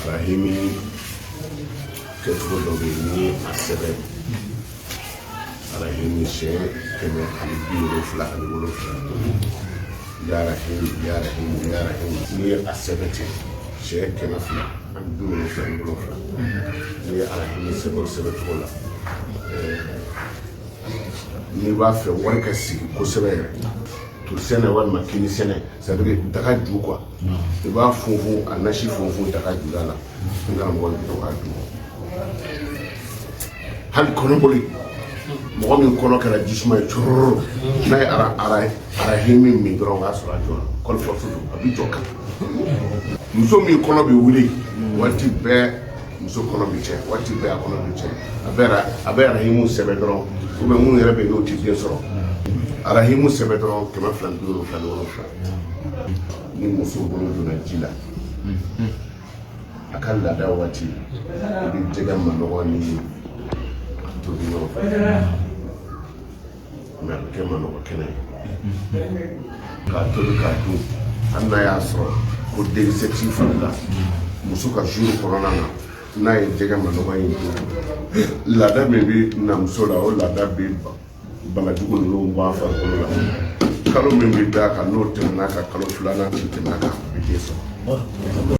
Arahimi kɛcogo dɔ bɛ yen, n'i ye a sɛbɛn arahimi siɲɛ 177, ya rahim, ya rahim, ya rahim, n'i ye a sɛbɛn ten siɲɛ 277, n'i ye arahimi sɛbɛn o sɛbɛn cogo la, n'i b'a fɛ wari ka sigi kosɛbɛ yɛrɛ, to sɛnɛ walima kini sɛnɛ, c'est à dire daga ju quoi, i b'a funfun, a nasi funfun daga ju la, n karamɔgɔ bɛ to k'a dun. Hali kɔnɔboli, mɔgɔ min kɔnɔ kɛra jisuma ye cururu, n'a ye ara ara arahimi min dɔrɔn, o y'a sɔrɔ a jɔra. Kɔlifɔsi don, a bɛ jɔ kan. Muso min kɔnɔ bɛ wuli waati bɛɛ, muso kɔnɔ bɛ cɛ waati bɛɛ, a kɔnɔ bɛ cɛ, a bɛ arahimu sɛbɛn dɔrɔn, ou bien minnu yɛrɛ bɛ yen n'o tɛ den sɔrɔ, arahimu sɛbɛn dɔrɔn 277. Ni muso bolo donna ji la a ka laada waati, i bɛ jɛgɛ manɔgɔ ni tobi ɲɔgɔn fɛ, mais a bɛ kɛ manɔgɔ kɛnɛ ye k'a tobi k'a dun. Hali n'a y'a sɔrɔ ko denkisɛ t'i fari la, muso ka jour kɔnɔna na, n'a ye jɛgɛ manɔgɔ in dun, laada min bɛ na muso la, o laada bɛ banajugu ninnu bɔ a farikolo la. Kalo min bɛ d'a kan, n'o tɛmɛna kan, kalo filanan tɛ tɛmɛ a kan, a bɛ den sɔrɔ.